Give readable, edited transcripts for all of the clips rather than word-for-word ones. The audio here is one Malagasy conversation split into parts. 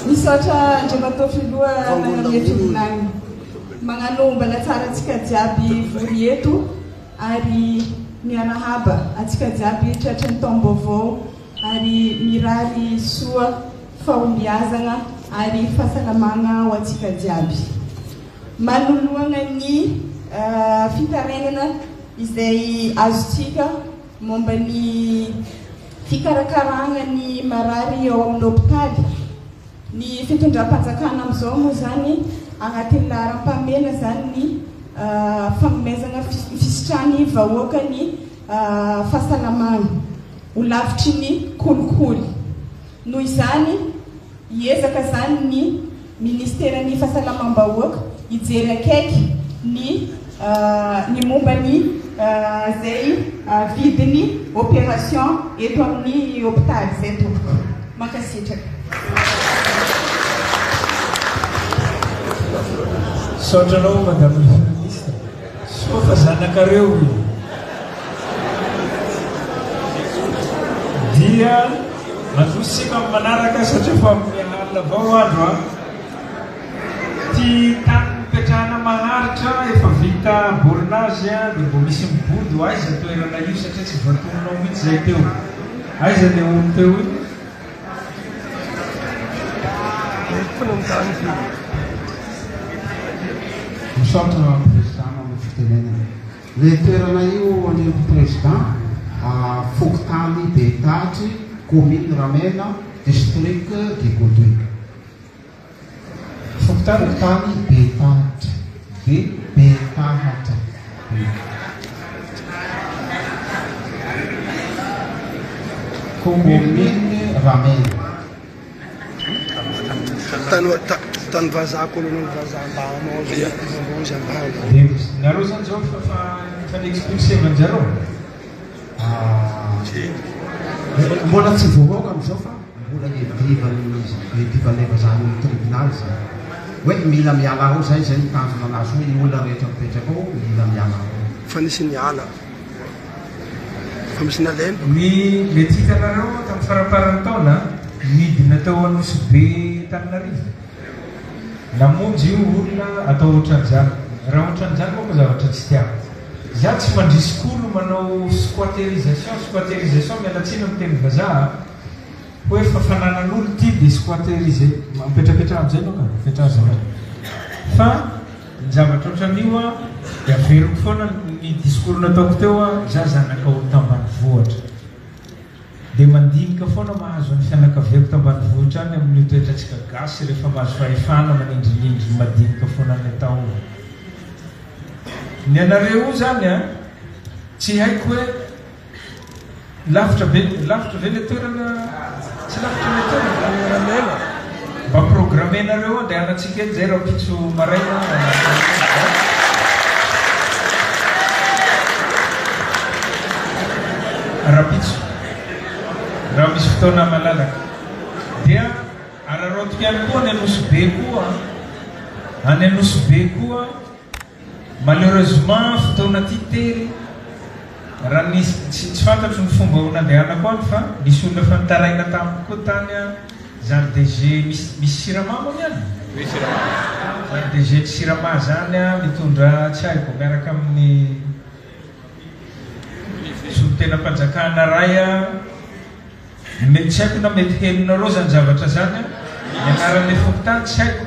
Misaotra Andriamatoa Filoha nanome torolalana. Magnano mbala tsara antsika jiaby vory eto ary miarahaba antsika jiaby tratry ny taom-baovao ary mirary soa, fahombiazagna ary fahasalamagna ho antsika jiaby. Manoloana ny fitarainana izay azontsika momba ny fikarakarana ny marary ao amin'ny hopitaly, ny fitondram-panjakana amin'izao moa izany agnatin'ny laharam-pahamehana izany ny fanomezana fisitrahan'ny vahoaka ny fahasalamana ho lavitry ny kolikoly. Noho izany, hiezaka izany ny Ministeran'ny Fahasalamam-bahoaka hijery akaiky ny ny momba ny izay vidin'ny opération eto amin'ny hopitaly izay tompoko. Mankasitraka. Misaotra anao Madame le Ministre. Soa fa zanakareo io. Dia mandroso isika amin'ny manaraka satria efa mihalina avao andro a. Ty tany nipetrahana maharitra efa vita bornage dia mbo misy mibodo aiza toerana io satria tsy voatononao mihitsy zay teo. Aiza le olo teo iny? Misaotra Président amin'ny fitenenana. Le toerana io Andriamatoa Président, fokontany Behitatry, commune Ramena, district Digodoy. Fokontany? Fokontany Behitatry. Be? Betahatra. Be. Commune? Commune Ramena. Tany tany vazaha colonel vazaha mba hanao izy ambany. Dia nareo zany zao efa fa efa ni-expulser anjareo? Ah, mbola tsy voaroaka amin'izao fa mbola iadivan'ny iadivan'ilay vazaha eo amin'ny tribunal zany. Hoe mila miala ao zay, zay ny tanjona anazy hoe ny olona rehetra mipetraka ao mila miala ao. Fa nisy niala. Fa misy nalainy. Ny mety hitanareo tamin'ny faramparan'ny taona, nidina tao Anosibe Antananarivo, namonjy io olona atao ohatran'izany. Raha ohatran'izany manko zavatra tsy tiako. Za tsy mandrisika olo manao squatterisation, squatterisation miala tsiny amin'ny teny vazaha a, hoe fa fananan'olo ty de squatteriser, mipetrapetraha amizay enao ka, mipetraha azafady. Fa ny zavatra ohatran'io a, de averiko foana ny discours nataoko teo a, za zanaka olo tambanivohitra. De mandinika foana mahazo ny fianakaviako tambanivohitra any amin'io toetrantsika gasy rehefa mahazo fahefana manindrinindry ny madinika foana ny atao. Ny anareo io zany a, tsy haiko hoe lavitra be, lavitra ve le toerana, tsy lavitra le toerana? Mba programmer-nareo andehanantsika eny zay rahampitso maraina. Rahampitso raha misy fotoana malalaka dia araraotiko ihany koa any Anosibe koa, any Anosibe koa. Malheureusement fotoana ty tery raha nisy tsy tsy fantatro ny fomba ho nandehanako any fa nisy olona efa nitaraina tamiko koa tany an zany DG misy misy siramamy hono any? Misy siramamy. Zany DG ny sirama zany an mitondra tsy haiko miaraka amin'ny solontenam-panjakana ray an Mety tsy haiko na mety henonareo zany zavatra zany an, ny anaran'ilay fokontany tsy haiko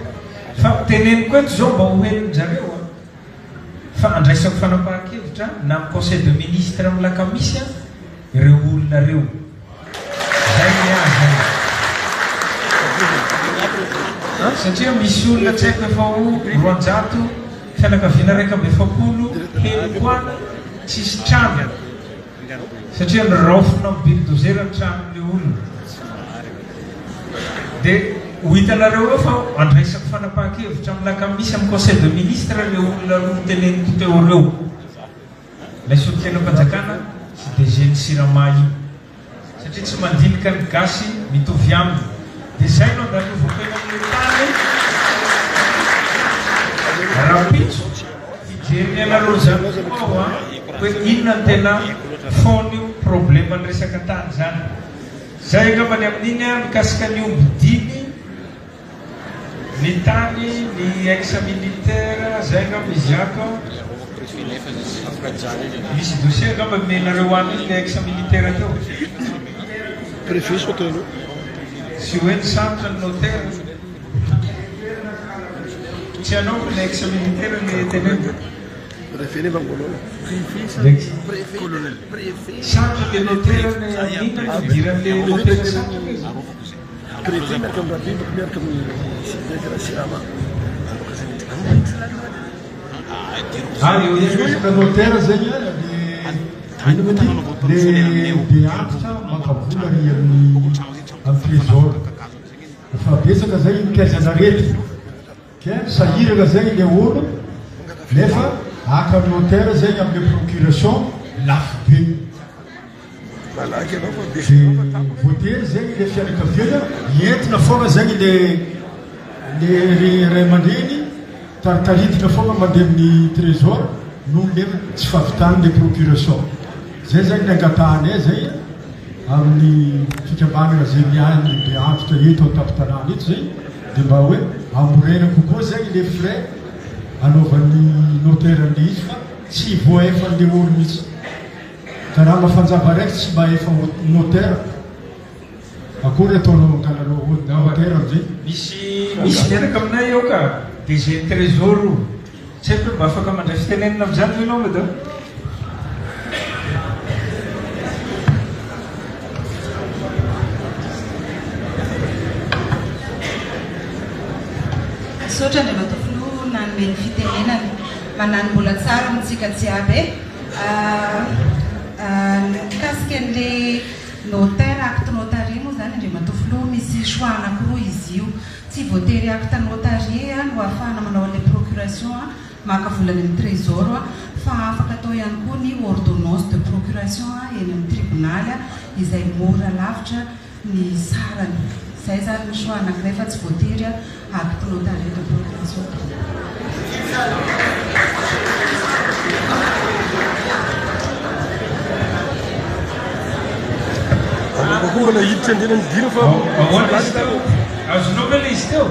fa teneniko eto zao mba ho henon-jareo an, fa andraisako fanapahan-kevitra na amin'ny conseil de ministre amin'ny lakamisy an ireo olona reo. Zay ny ahy zay. Satria misy olona tsy haiko efa ho 200, fianakaviana 41 henoko any tsisy trano. Satria niraofina amin'ny bulldozer ny tranon'ilay olona. Dia ho hitanareo eo fa andraisako fanapahan-kevitra amin'ny lakamisy amin'ny conseil de ministre ireo olona roa noteneniko teo ireo. Ilay solontenam-panjakana sy DG ny Sirama io. Satria tsy mandinika ny gasy mitovy aminy. Dia izay no andalovako eny amin'ilay tany rahampitso hijery ny anareo izany koa aho an, hoe inona no tena fond-io. Problème-n'ny resaka tany izany. Izay angamba ny amin'iny mikasika ny omby dimy, ny tany, ny ex militaire, izay angamba izy ato. Misy dossier angamba nomenareo any iny ilay ex militaire teo. Préfet sao teo. Tsy hoe ny sarotra ny notaire. Tsy anao fa ilay ex militaire no teneniko. Préfet nefa mbola ao. Sarotra le notaire ny amin'inona no idiran'le notaire sarotra ve izy? Préfet miaraka amin'ny Rabe miaraka amin'ny Sirama. Ah, eo ihany resaka notaire zegny le ino moa ty le be antitra maka vola ry amin'ny amin'ny trésor efa betsaka zay nikaizan'aretina Ke sahirana zegny le olo nefa haka notaire zegny amle procuration lafo be. De voatery zegny le fianakaviana entina fogna zegny le le ray aman-dreny taritaritina fogna mandeha amin'ny trésor noho le tsy fahavitany le procuration. Zay zegny ny angatahanay zay amin'ny fikambanana zay miahy ny be antitra eto an-tampon-tanàna eto zay. Dia mba hoe amboraina kokoa zegny le frais anaovan'ny notaire an'le izy fa tsy voaefan'le olo mihitsy. Karama fanjava raiky tsy mba efa notaire. Akory ataonao angalanao notaire amizay? Misy misy miaraka aminay eo ka, DG ny Trésor io. Tsy haiko hoe mba afaka mandray fitenenana amin'izany ve ianao madame? Misaotra Andriamatoa Filoha nanome ny fitenenana. Manano mbola tsara amintsika jiaby e. Ny mikasika an'ilay notaire, acte notarié moa izany Andriamatoa Filoha misy choix anankiroa izy io. Tsy voatery acte notarié no ahafahana manao an'ilay procuration maka vola any amin'ny trésor fa afaka atao ihany koa ny ordonnance de procuration eny amin'ny tribonaly izay mora lavitra ny sarany. Izay izany ny choix anankiray fa tsy voatery acte notarié de procuration. Ahoana izy teo? Azonao ve ilay izy teo?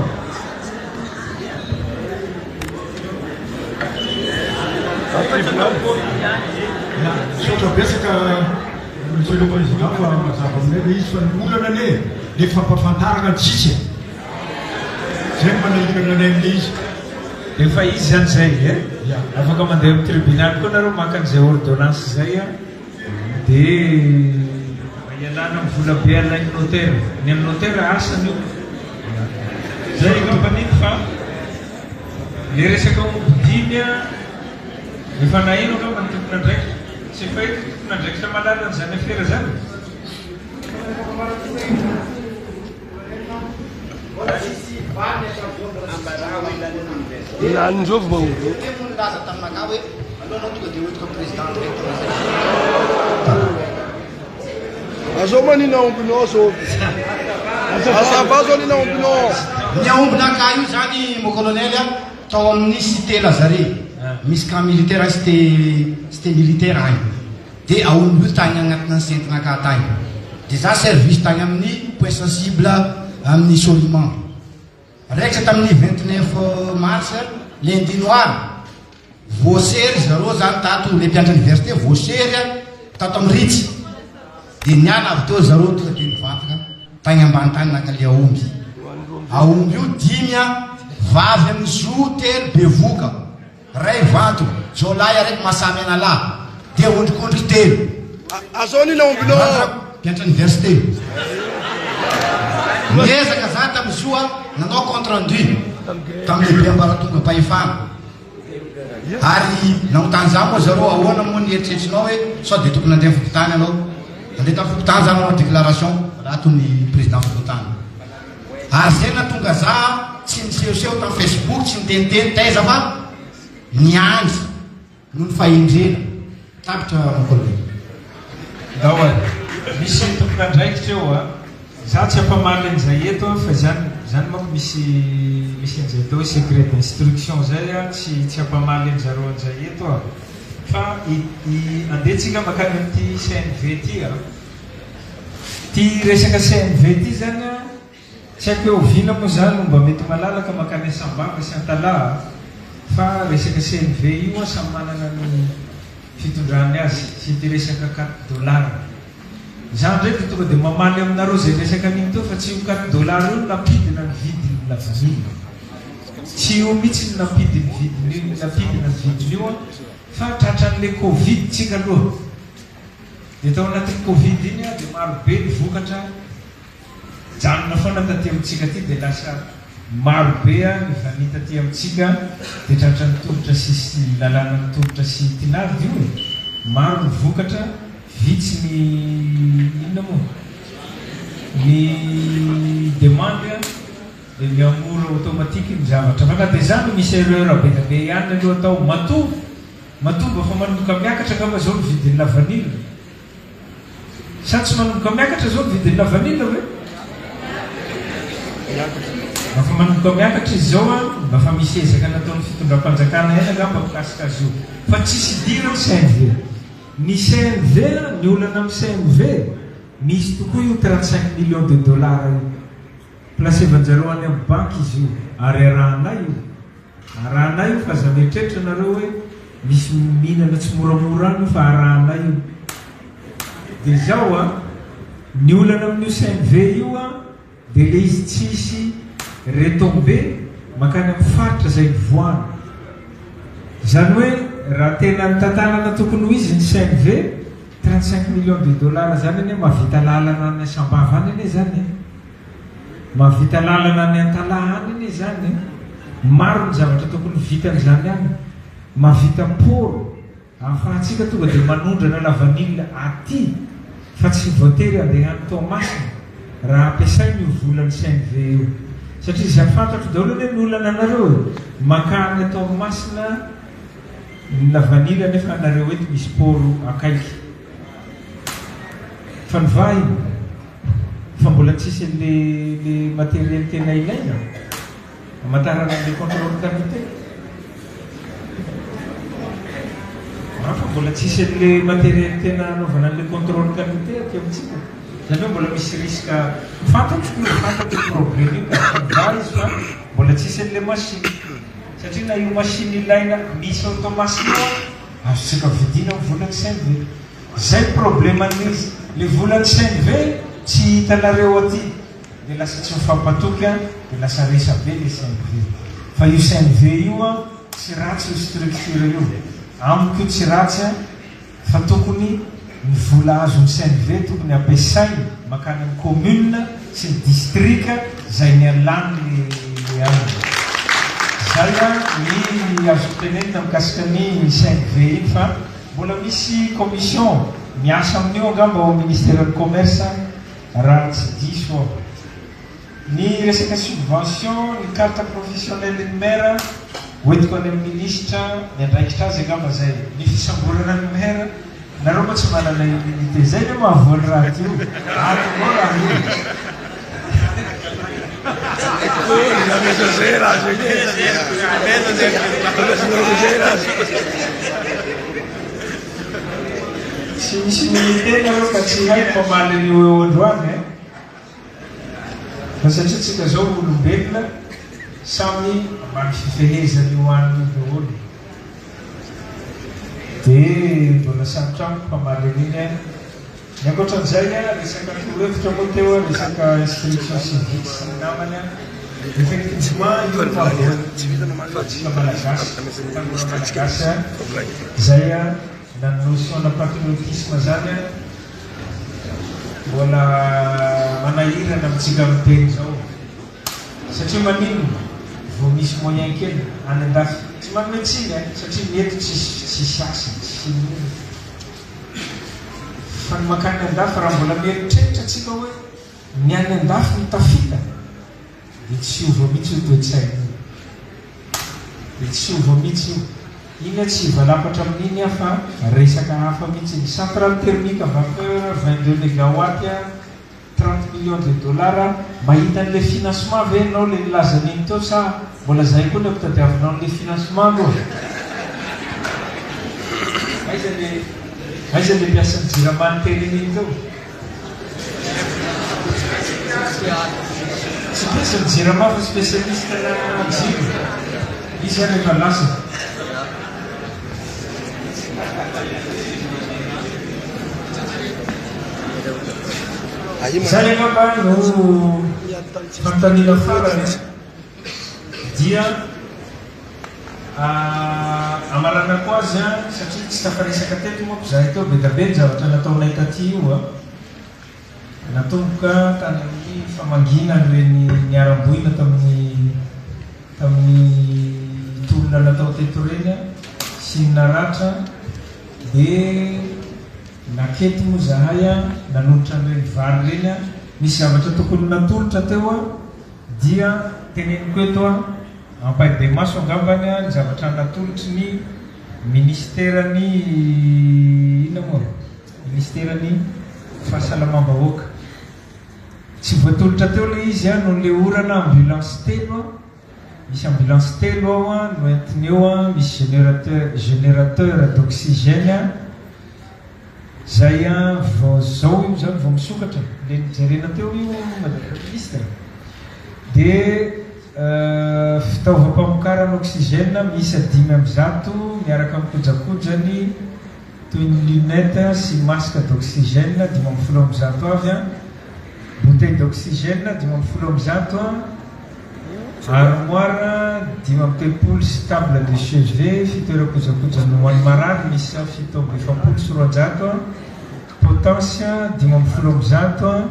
Misaotra betsaka Monsieur le Président fa mazava aminay ilay izy fa ny olana anie le fampahafantarana ny tsisy e! Zay no manahirana anay amin'ilay izy. Efa izy izany izay e! Afaka mandeha amin'ny tribunal koa nareo maka an'izay ordonnance izay an! Dia mba hialana amin'ny vola be alain'ny notaire. Ny an'ny notaire asany io. Zay angamba nino fa le resaka omby dimy an, efa naheno angamba ny tompon'andraikitra. Tsy efa eto ny tompon'andraikitra mahalala an'izany afera izany? Azao manina aombinao zao. Azava zao nina aombinao. Ny aombinakahy io zany mon colonel a, tao amin'ny cité Lazare, misy camp militaire cité cité militaire agny. Dia aomby io tagny agnatina enceinte-nakahy tagny. Dia za service tagny amin'ny point sensible amin'ny Soliman. Raikitra tamin'ny 29 mars, lundi noir, voasery zareo zany tato, le mpianatra université voasery tato amin'ny Ritz. Dia niala avy teo zareo tonga dia nivantana tagny ambany tagny naka le aomby. Aomby io dimy vavy amin'ny zo telo bevoka. Ray vato, jiolahy araiky mahasamy an'Allah, dia ondrikondriky telo. Azao ny naombinao. Mpianatra université. Niezaka za tamin'ny soa nanao compte rendu tamin'ny lehibe ambaratongam-pahefana. Ary nanontany za moa zareo ahoana moa ny eritreritrinao hoe sao dia tokony handeha amin'ny fokontany ianao. Nandeha tamin'ny fokontany za nanao déclaration raha ny président fokontany. Ary zay natonga za tsy nisehoseho tam facebook tsy niteniteny taiza fa niandry noho ny fahendrena. Tapitra mon colonel. Ndao ary. Misy tompon'andraikitra eo a. Za tsy ampamaly an'izay eto a, fa izany izany manko misy misy an'izay atao hoe secret d'instruction zay a, tsy tsy ampamaly an'zareo an'izay eto a. Fa i, i, andeha tsika makany amin'ity CNV ity a. Ity resaka CNV ity zany a, tsy haiko hoe oviana moa zany no mba mety malalaka makany Sambava sy Antalaha a, fa resaka CNV io a samy manana ny fitondrany azy sy ity resaka quatre dollars. Izaho indray dia tonga dia mamaly aminareo izay resaka an'iny teo fa tsy io quatre dollars io no nampidina ny vidin'ny lavanila. Tsy io mihitsy no nampidiny vidin'io nampidina ny vidin'io an, fa tratran'ilay covid tsika aloha. Dia tao anatin'ny covid iny an dia maro be ny vokatra Nijanona foana taty amintsika aty dia lasa maro be ny vanille taty amintsika dia tratran'ny tolotra sy lalànan'ny tolotra sy tinady io e! Maro ny vokatra, vitsy ny inona moa? Ny demande dia mihamora automatique ny zavatra fa na dia izany misy erreur be dia be ihany aloha atao matoa matoa mba efa manomboka miakatra angamba izao ny vidin'ny lavanila. Sa tsy manomboka miakatra izao ny vidin'ny lavanila ve? Mba fa manomboka miakatra izy izao an, mba fa misy ezaka nataon'ny fitondram-panjakana ihany angamba mikasika azy io. Fa tsisy idiran'ny CNV. Ny CNV an, ny olana amin'ny CNV, misy tokoa io 35 millions de dollars io. Placevan-jareo any amin'ny banky izy io, ary arahanay io. Arahanay io fa aza mieritreritra nareo hoe misy mihinana tsimoramora any io fa arahanay io. Dia izao an, ny olana amin'io CNV io an, dia ilay izy tsisy retombées mankany amin'ny faritra izay nivoahana. Izany hoe raha tena nitantanana tokony ho izy ny CNV, 35 millions de dollars izany anie mahavita lalana any Sambava any anie izany e. Mahavita lalana any Antalaha any anie izany e! Maro ny zavatra tokony ho vitan'izany any. Mahavita port ahafahantsika tonga dia manondrana lavanila aty fa tsy voatery handeha any Toamasina raha ampiasaina io volan'ny CNV io. Satria izay fantatro daholo anie ny olana anareo e! Mankany Toamasina ny lavanila nefa anareo eto misy port akaiky. Fa ny vahiny? Fa mbola tsisy an'le le matériel tena ilaina hamantarana an'le contrôle qualité. Ah, fa mbola tsisy an'le matériel tena hanaovana an'le contrôle qualité aty amintsika. Izany hoe mbola misy risque fantatro io, fantatro io problème io ka mivaha izy fa mbola tsisy an'le machine. Satria na io machine ilaina misy ao Toamasina io azontsika vidiana amin'ny volan'ny CNV. Zay problème an'izy, le volan'ny CNV tsy hitanareo aty de lasa tsy mifampatoky an, de lasa resa be le CNV. Fa io CNV io an tsy ratsy io structure io, amiko io tsy ratsy an, fa tokony ny vola azon'ny CNV tokony ampiasainy makany amin'ny commune sy ny district zay nialany le le anona. Zay an ny azoko tenenina mikasika ny CNV iny fa. Mbola misy commission miasa amin'io angamba ao ministeran'ny commerce raha tsy diso aho. Ny resaka subvention, ny carte professionnelle ny maire hoentiko any amin'ny minisitra miandraikitra azy angamba zay. Ny fisamborana ny maire, nareo moa tsy manana immunité, zay ve mahavoa ny radio? Ato avao raha io. Tsy misy immunité nareo ka tsy haiko mamaly an'io eo androany eh. Fa satria tsika zao olombelona samy ambany fifehezan'io anona io daholo. Dia mbola sarotra amiko hamaly an'iny eh. Ny ankoatran'izay, resaka torohevitra moa teo, resaka instruction civique sy ny namany, effectivement io no mahavoan'ny antsika Malagasy, tanora Malagasy izay na ny notion-na patriotisme izany mbola manahirana amintsika miteny izao. Satria maninona? Vao misy moyen kely any andafy, tsy manome tsiny satria ny eto tsisy tsisy asa, tsisy inona. Fa ny mankany andafy raha mbola mieritreritra tsika hoe ny any andafy no tafita dia tsy hiova mihitsy io toe-tsaina io. Dia tsy hiova mihitsy io. Iny aho tsy hivalapatra amin'iny aho fa resaka hafa mihitsy iny. Centrale thermique à vapeur 22 mégawatt. 30 millions de dollars, mahita an'ilay financement ve ianao ilay nilaza an'iny teo sa mbola zay koa no ampitadiavinao an'ilay financement aloha? Aiza le aiza le mpiasan'ny jirama niteny an'iny teo? Tsy mpiasan'ny jirama fa spécialiste na jiro. Izy ary efa lasa. Izany angamba no fanontaniana farany dia amaranako azy satria tsy tafaresaka teto manko izahay teo, be dia be ny zavatra nataonay taty io a. Natomboka tany amin'ny famangiana an'ireny niharam-boina tamin'ny tamin'ny tolona natao teto ireny sy ny naratra dia naketo moa izahay nanolotra an'ireny vary ireny. Nisy zavatra tokony natolotra teo dia teneniko eto ampahibemaso angambany ny zavatra natolotry ny minisiteran'ny inona moa? Ministeran'ny fahasalamam-bahoaka. Tsy voatolotra teo ilay izy noho ilay orana ambulance telo, misy ambulance telo ao no entiny eo, misy générateur générateur d'oxygène izay vao izao io izany vao misokatra, ilay nojerena teo io madame la ministre. Dia fitaovam-pamokarana oxygène miisa 105 miaraka amin'ny kojakojany toy ny lunettes sy masque d'oxygène 150 avy, bouteille d'oxygène 150, armoire 35 sy table de chevet, fitoeran-kojakoja ho an'ny marary miisa 247, potence 150,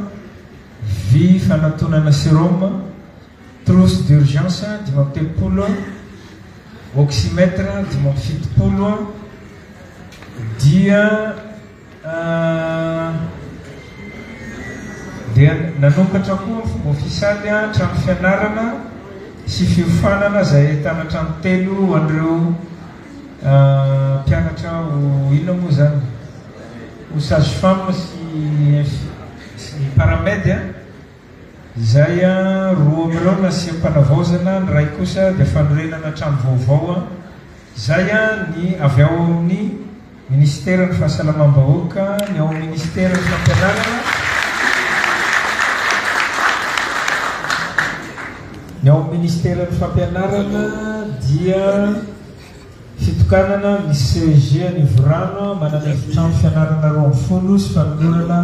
vy fanatonana sérum, trousse d'urgence 35, oxymètre 75, dia dia nanokatra koa ny fomba ofisialy trano fianarana sy fiofanana izay ahitana trano telo ho an'ireo mpianatra ho inona moa izany ho sage femme sy sy paramed izay roa amin'ireo nasiam-panavaozana, ny iray kosa dia fanorenana trano vaovao. Izay ny avy ao amin'ny Minisiteran'ny Fahasalamam-bahoaka, ny ao amin'ny Minisiteran'ny Fampianarana, ny ao amin'ny Minisiteran'ny Fampianarana dia fitokanana ny CEG Anivorano manana efitrano fianarana 12 sy fanolorana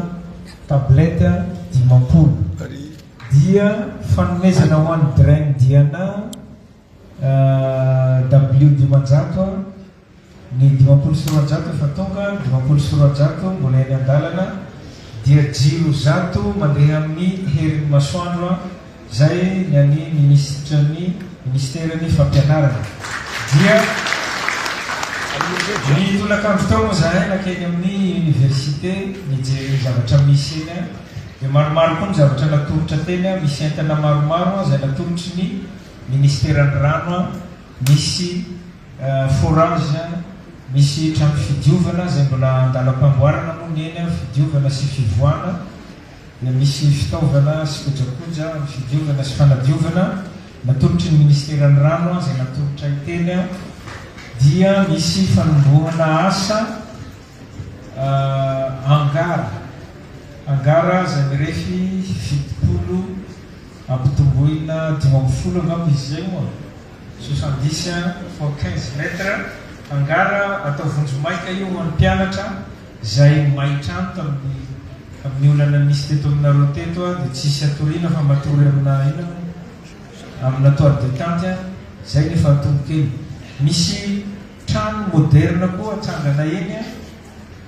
tablette 50 dia fanomezana ho an'ny Drain Diana W 500, ny 250 efa tonga, ny 250 mbola eny an-dalana, dia jiro 100 mandeha amin'ny herin'ny masoandro izay ny an'ny minisitran'ny minisiteran'ny fampianarana. Dia ny tolakandro teo moa izahay nankeny amin'ny université nijery ny zavatra misy eny, dia maromaro koa ny zavatra natolotra teny, misy entana maromaro izay natolotry ny Ministeran'ny rano, misy forage, misy trano fidiovana izay mbola andalam-pamboarana moa ny eny, fidiovana sy fivoahana, dia misy fitaovana sy kojakoja amin'ny fidiovana sy fanadiovana natolotry ny Ministeran'ny rano izay natolotray teny, dia misy fanombohana asa hangar, hangar izay mirefy 70. Ampitomboina 15 angamba izy izay moa, 70 fois 15 mètres, hangar atao vonjimaika io ho an'ny mpianatra izay may trano tamin'ny tamin'ny olana nisy teto aminareo teto dia tsisy hatoriana fa matory amina inona moa amina toile de tente izay no efa atomboka eny. Misy trano moderne koa atsangana eny,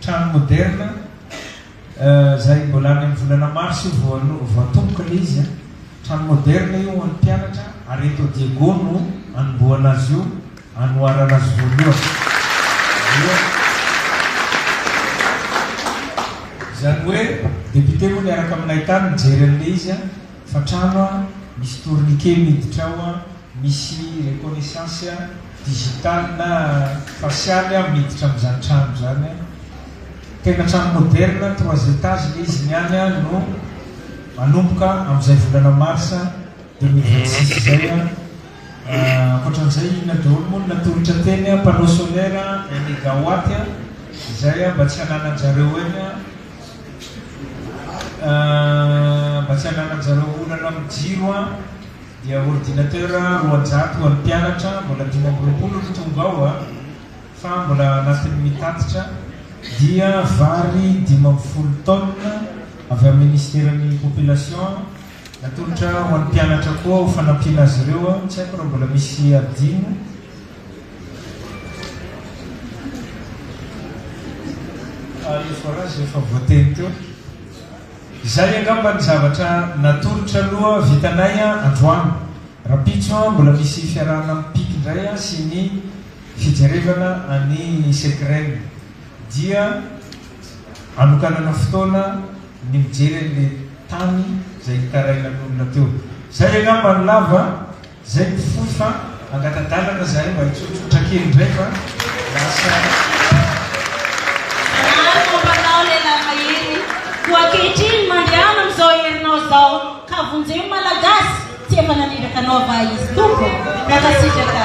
trano moderne. Izay mbola any amin'ny volana mars io vao vao atomboka ilay izy an. Trano moderne io ho an'ny mpianatra ary eto Diego no anombohana azy io, anoharana azy voalohany. Dia izany hoe député moa niaraka aminay tany nijery an'ilay izy an, fa trano an, misy tourniquet miditra ao an, Misy reconnaissance digital na faciale miditra amin'izany trano izany. Tena trano moderne, trois étages ilay izy ny any no manomboka amin'izay volana mars 2026 izay. Ankoatran'izay inona daholo moa no natolotra teny, panneau solaire un mégawatt. Izay mba tsy hananan-jareo eny mba tsy hananan-jareo olana amin'ny jiro dia ordinateur 200 ho an'ny mpianatra, mbola 25 no tonga ao fa mbola anatin'ny mitatitra, dia vary 15 tonnes avy amin'ny ministeran'ny population natolotra ho an'ny mpianatra koa ho fanampiana azy ireo, tsy haiko raha mbola misy adino. Ary forage efa voateny teo. Izay angamba ny zavatra natolotra aloha vitanay androany. Rahampitso mbola misy fiarahana mipiky indray sy ny fijerevana an'i Secren. Dia anokanana fotoana ny mijery an'ilay tany izay nitarainan'olona teo. Izay angamba ny lava. Zay no fohy fa angata-dalana zahay mba hitsotsotra kely indray fa lasa. Zanahary momba anao lehilahy mahery, koa ankehitriny mandehana amin'izao herinao izao ka vonjeo ny Malagasy, tsy efa naniraka anao va izy Tompo? Mankasitraka.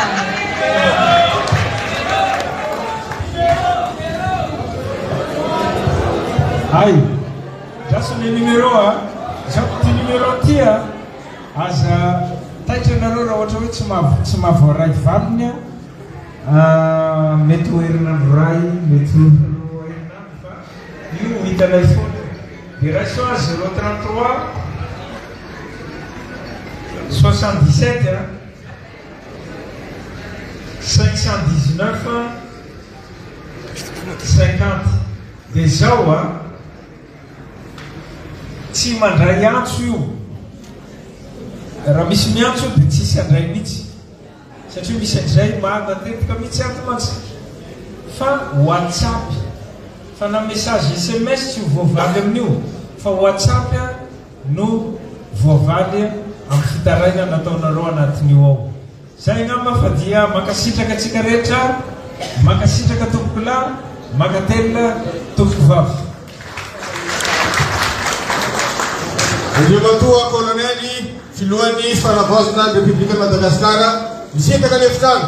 Hay, andraso le numéro a, zao ty numéro ty a. Aza taitra nareo raha ohatra hoe tsy tsy mahavoaray valiny a, mety ho herinandro iray, mety ho roa herinandro fa io ho hitanay foana io. Dia raiso azy zéro 33 77 a 519 50. Dia izao a. Tsy mandray antso io. Raha misy miantso dia tsisy handray mihitsy. Satria misy an'izay matetika mihitsy ato mantsy. Fa WhatsApp. Fa na message sms tsy ho voavaly amin'io. Fa WhatsApp no voavaly amin'ny fitarainana ataonareo anatin'io ao. Zay angamba fa dia mankasitraka antsika rehetra, mankasitraka tompokolahy, mankatelina tompokovavy. Andriamatoa Kolonely, Filohan'ny Fanavaozana ny Repoblikan'i Madagasikara, misintaka ny efitrano.